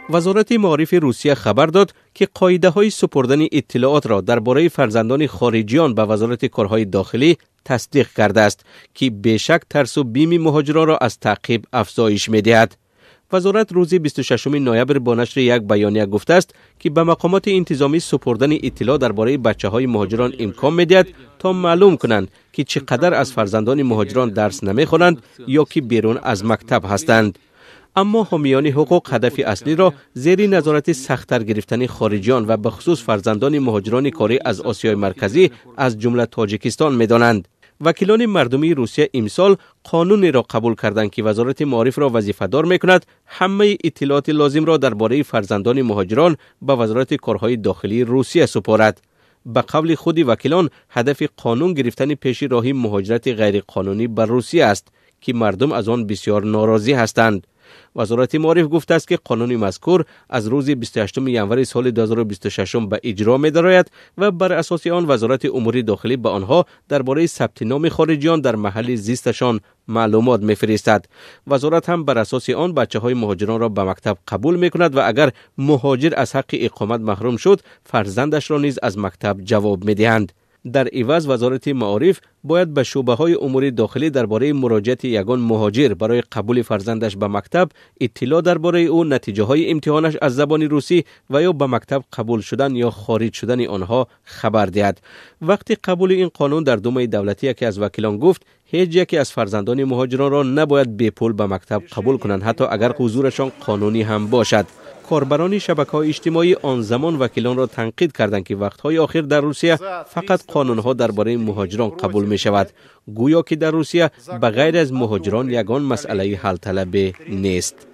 Вазорати маорифи Русия хабар дод, ки қоидаҳои супурдани иттилоотро дар бораи фарзандони хориҷиён ба Вазорати корҳои дохилӣ тасдиқ кардааст, ки бешак тарсу бими муҳоҷиронро аз таъқиб афзоиш медиҳад. Вазорат рӯзи 26 ноябр бо нашри як баёния гуфтааст, ки ба мақомоти интизомӣ супурдани иттилоъ дар бораи бачаҳои муҳоҷирон имкон медиҳад, то маълум кунанд, ки чӣ қадар аз фарзандони муҳоҷирон дарс намехонанд ё ки берун аз мактаб ҳастанд. Аммо ҳомиёни ҳуқуқ ҳадафи аслиро зери назорати сахттар гирифтани хориҷиён ва бахусус фарзандони муҳоҷирони корӣ аз Осиёи Марказӣ, аз ҷумла Тоҷикистон, медонанд. Вакилони мардумии Русия имсол қонунеро қабул карданд, ки Вазорати маорифро вазифадор мекунад ҳамаи иттилооти лозимро дар бораи фарзандони муҳоҷирон ба Вазорати корҳои дохилии Русия супорад. Ба қавли худи вакилон, ҳадафи қонун гирифтани пеши роҳи муҳоҷирати ғайриқонунӣ ба Русия аст, ки мардум аз он бисёр норозӣ ҳастанд. Вазорати маориф гуфтааст, ки қонуни мазкур аз рӯзи 28 январи соли 2026 ба иҷро медарояд ва бар асоси он Вазорати умури дохилӣ ба онҳо дар бораи сабти номи хориҷиён дар маҳалли зисташон маълумот мефиристад. Вазорат ҳам бар асоси он бачаҳои муҳоҷиронро ба мактаб қабул мекунад ва агар муҳоҷир аз ҳаққи иқомат маҳрум шуд, фарзандашро низ аз мактаб ҷавоб медиҳанд. Дар иваз Вазорати маориф бояд ба шӯъбаҳои умури дохилӣ дар бораи муроҷиати ягон муҳоҷир барои қабули фарзандаш ба мактаб иттилоъ дар бораи ӯ, натиҷаҳои имтиҳонаш аз забони русӣ ва ё ба мактаб қабул шудан ё хориҷ шудани онҳо хабар диҳад. Вақти қабули ин қонун дар Думаи давлатӣ яке аз вакилон гуфт, ҳеҷ яке аз фарзандони муҳоҷиронро набояд бепул ба мактаб қабул кунанд, ҳатто агар ҳузурашон қонунӣ ҳам бошад. Корбарони шабакаҳои иҷтимоӣ он замон вакилонро танқид карданд, ки вақтҳои охир дар Русия фақат қонунҳо дар бораи муҳоҷирон қабул мешавад, гӯё ки дар Русия ба ғайр аз муҳоҷирон ягон масъалаи ҳалталабе нест.